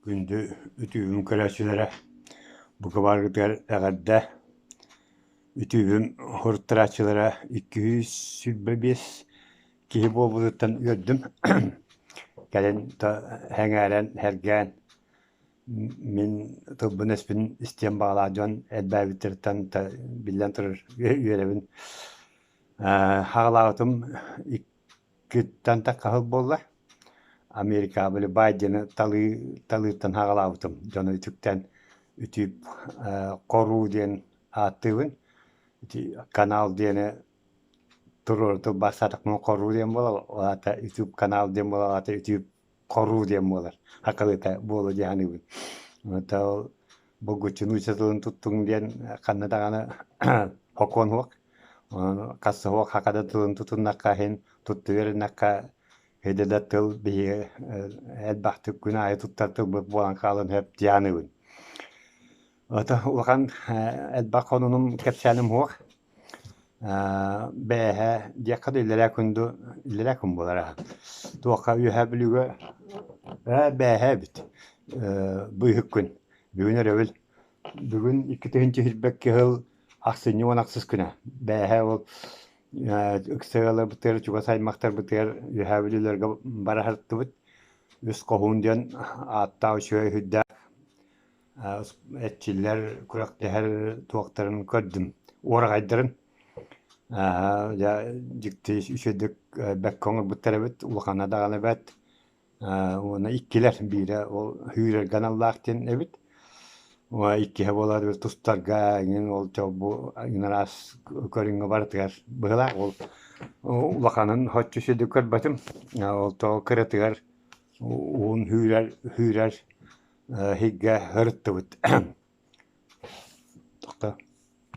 Күндү үтүөбүм көрөөччүлэрэ, бука барыгытыгар эҕэрдэ! Үтүөбүм уһуруттарааччылара 225 киһи буолбутуттан үөрдүм. Кэлин сэҥээрэн, сэргээн мин тылбын-өспүн истиэн баҕалаах дьон элбээбиттэриттэн биллэн турар үөрэбин. Хаҕалаабытым Кыттан таххаһыл буолла. Америкаҕа били Байдены талыы талыыттан саҕалаабытым. Дьону үтүктэн үтүп хоруу диэн ааттыыбын. Ити канал диэни туруору тылбаастаатахпына хоруу диэн буолар, ол аата үтүп канал диэн буолар, ол аата үтүп хоруу диэн буолар. Хакалыта буолуо дии саныыбын. Это ол булгуччу нуучча тылын туттуҥ диэн ханна даҕаны сокуон суох. Онон хас суох саха да тылын тутуннахха иһин тутта үөрэннэххэ һиде да тыл биһиги элбэхтик күн аайы туттар тылбыт буолан хаалан сөп дии саныыбын. Ото улахан элбэх хонунум кэпсээним суох. Бээһэ диэххэ да иллэрээ күн дуу иллэрээ күн буолар Туохха Үөһээ Бүлүүгэ ээ бээһэ эбит быыһык күн. Бүгүн өрөбүл. Бүгүн 2021 сыл ахсынньы 16 күнэ. Бээһэ ол ыкса ыалларбытыгар, чугас аймахтарбытыгар Үөһээ Бүлүүлэргэ бара сырыттыбыт. Үс Хоһуун диэн ааттаах үчүгэй сүрдээх эрчиллэр, күрэхтэһэр туохтарын көрдүм, уораҕайдарын. Дьэ дьикти үчүгэйдик бэркэ оҥорбуттар эбит, улахана даҕаны бэрт. Уонна иккилэр, биирэ ол сүүрэргэ аналлаах диэн эбит. Иккиһэ буолар тустарга эҥин ол бу араас көрүҥҥэ барытыгар быһыылаах. Ол улаханын соччо үчүгэйдик көрбөтүм. Ол тоҕо кыратыгар уһун сүүрэр сүүрэр иһиргэ сырыттыбыт.